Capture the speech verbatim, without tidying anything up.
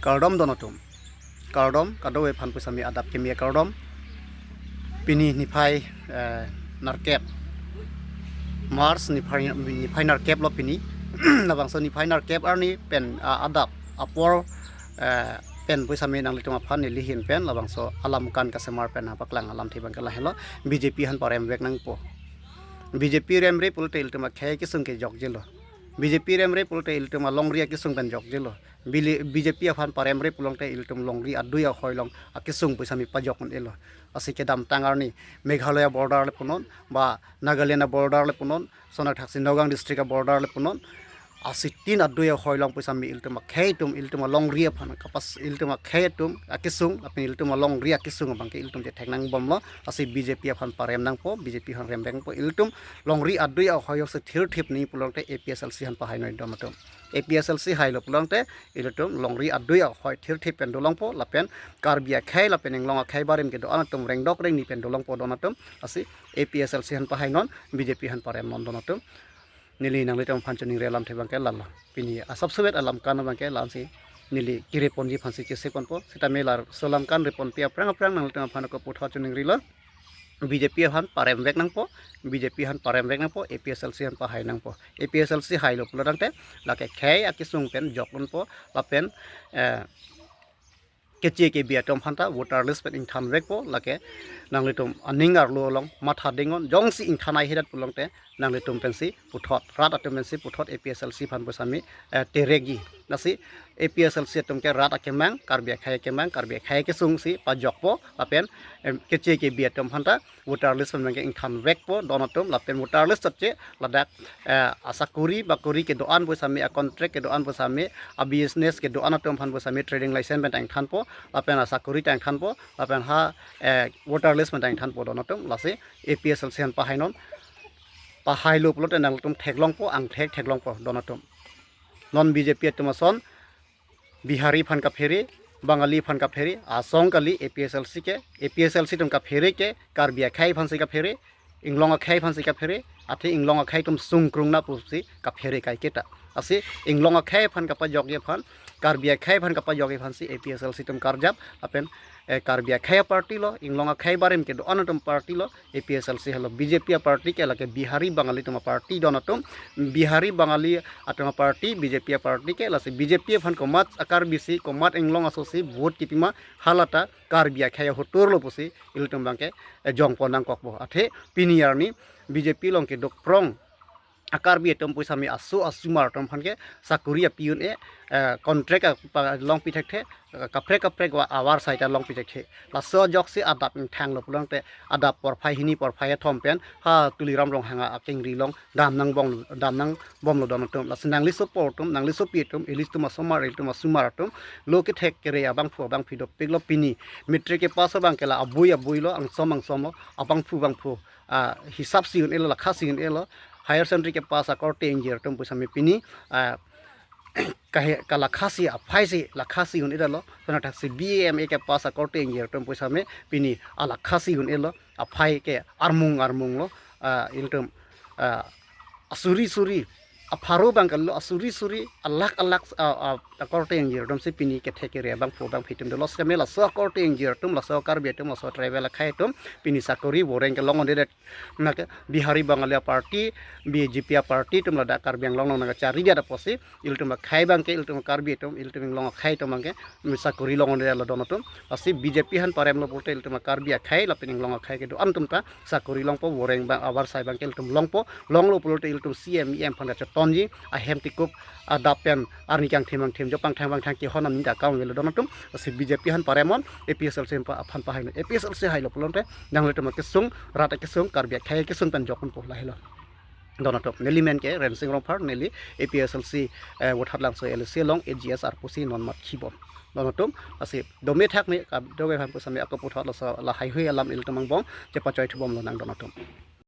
Kardom don atum. Kardom, kadokave aphan pusitame adap keme kardom. Pini niphai, eh, nerkep. March niphai, niphai nerkep lo pini. Labangso niphai nerkep arni pen, ah, adap apor, eh, pen pusitame nanglitum aphan neli ahin pen labangso alam kan kasemar pen nangpaklang alamthe abangke lahelo. B J P aphan paremvek nangpo. B J P remre pulote ilitum akhei akesung ke jokjelo. B J P remre pulote ilitum alongri akesung pen jokjelo. Bili-, B J P aphan paremre pulote ilitum longri adui ahoi along akesung pusitame pajok un-elo. Lasi kedamtang arni Meghalaya border le punon, ba Nagaland border le punon, lason athaksi Nagaon district border le punon. Lasi tin adui ahoi along pusitame ilitum akhei atum, ilitum alongri aphan kapas, ilitum akhei atum akesung, lapen ilitum alongri akesung abangke ilitum chethek nangbomlo. Lasi B J P aphan parem nangpo, B J P aphan remvek nangpo. Ilitum longri adui ahoi alongsi thirthip nangji pulote A P H L C aphan pahai noi don atum. A P H L C hailo pulote ilitum longri adui ahoi thirthip pen dolongpo, lapen Karbi akhei lapen inglong akhei barim kedo-an atum rengdok rengni pen dolongpo don atum. Lasi A P H L C aphan pahai non, B J P aphan parem non don atum. Neli nanglitum aphan choningri alamthe abangke lalo. Pini asapsovet alam kan abangke la-ansi neli kiri ponji aphansi chesik ponpo. Sitame laso alam kan reponpi aphrang aphrang nanglitum aphan ako puthot choningrilo. B J P aphan paremvek nangpo, B J P aphan paremvek nangpo, A P H L C aphan pahai nangpo. A P H L C hailo pulo tangte lake khei akesung pen jok unpo, lapen, eh, keche kebi atum aphanta voter list pen ingthanvekpo, lake nanglitum aning arlo along matha dengnon, jongsi ingthan ai hedat pulote nanglitum pensi puthot, rat atum pensi puthot A P H L C aphan pusitame, eh, terekji. Lasi A P H L C atum ke rat akemang, Karbi akhei akemang, Karbi akhei akesungsi pajokpo, lapen, em, keche kebi atum aphanta voter list pen abangke ingthanvekpo don atum, lapen voter list chotche ladak, eh, asakori bakori kedo-an pusitame, a-contract kedo-an pusitame, a-business kedo-an atum aphan pusitame trading license pen ta ingthanpo, lapen asakori ta ingthanpo, lapen ha, eh, voter list pen ta ingthanpo don atum. Lasi A P H L C aphan pahai non, pahailo pulote nangtum theklongpo, angthek theklongpo don atum. Non B J P atum ason Bihari aphan kaphere, Bangali aphan kaphere asong kali A P H L C ke. A P H L C atum kaphere ke Karbi akhei aphansi kaphere, inglong akhei aphansi kaphere, athe inglong akhei atum sungkrung na pusi kaphere kaiketa. Lasi inglong akhei aphan kapajokji aphan, Karbi akhei aphan kapajokji aphansi A P H L C atum karjap, lapen, eh, Karbi akhei aparty lo, inglong akhei barim kedo-an atum party lo, A P H L C helo. B J P aparty ke lake Bihari Bangali atum aparty don atum. Bihari Bangali atum aparty, B J P aparty ke, lasi B J P aphan komat a-Karbi si, komat inglong aso si vote kipima, halata Karbi akhei ahotur lo pusi ilitum abangke, eh, jongpon nangkokpo. Athe pini arni B J P along keduk prong a-Karbi atum pusitame aso asomar atum aphan ke sakori api un-e, eh, contract apa longpi thekthe, eh, kaprek kaprek wa avarsai ta longpi thekthe. Laso ajoksi adap ingthanglo pulote adap porphai hini porphai kethom pen ha Tuliram Ronghang akengri along dam nangbom, dam nangbomlo don atum. Lasi nangli sopo atum, nangli sopi atum, ilitum asomar, ilitum asomar atum, lo kethek kere abangphu abangphi dopiklo. Pini matric kepass abangke la abui abui lo, angsom angsom lo, abangphu abangphu, ah, hisap si un-elo, lakha si un-elo. Higher secondary kepass akorte ingjir atum pusitame pini, ah, kahe, kalakhasi aphaisi lakhasi un-edetlo. Lason athaksi B A M A kepass akorte ingjir atum pusitame pini alakhasi un-elo, aphai ke armung armung lo, ah, ilitum, ah, asuri suri, apharo abangke lo asuri suri, alakh alakh, ah, ah, akorte ingjir atumsi pini kethek kere abangphu abangphi atum dolo. Sitame laso akorte ingjir atum, laso Karbi atum, laso tribal akhei atum pini sakori voreng kelong un-edet. Nake Bihari Bangali aparty, B J P aparty atum ladak Karbi Anglong along nangkacharidet apotsi ilitum akhei abangke, ilitum Karbi atum, ilitum inglong akhei atum abangke, mm, sakori long un-edetlo don atum. Lasi B J P aphan paremlo pulote ilitum Karbi akhei lapen inglong akhei kedo-an atum ta sakori longpo, voreng abang avarsai abangke ilitum longpo. Longlo pulote ilitum C M E M aphan ta chotonji, ahem tikup adap pen arni kangthim angthim jo pangthang pangthang kehon aning ta akam avelo don atum. Lasi B J P aphan parem non, A P H L C aphan pa-, aphan pahai non. A P H L C hailo pulote nanglitum akesung, rat akesung, Karbi akhei akesung pen jok unpo, lahelo. Don atum, neli men ke Rensing Rongphar, neli A P H L C, eh, Vothatlangso L A C along A G S arpu si non mat khibom. Don atum, lasi dome thakme, kadokave aphan pusitame ako puthot laso lahai hui alam ilitum angbong chepachoi thubomlonang don atum.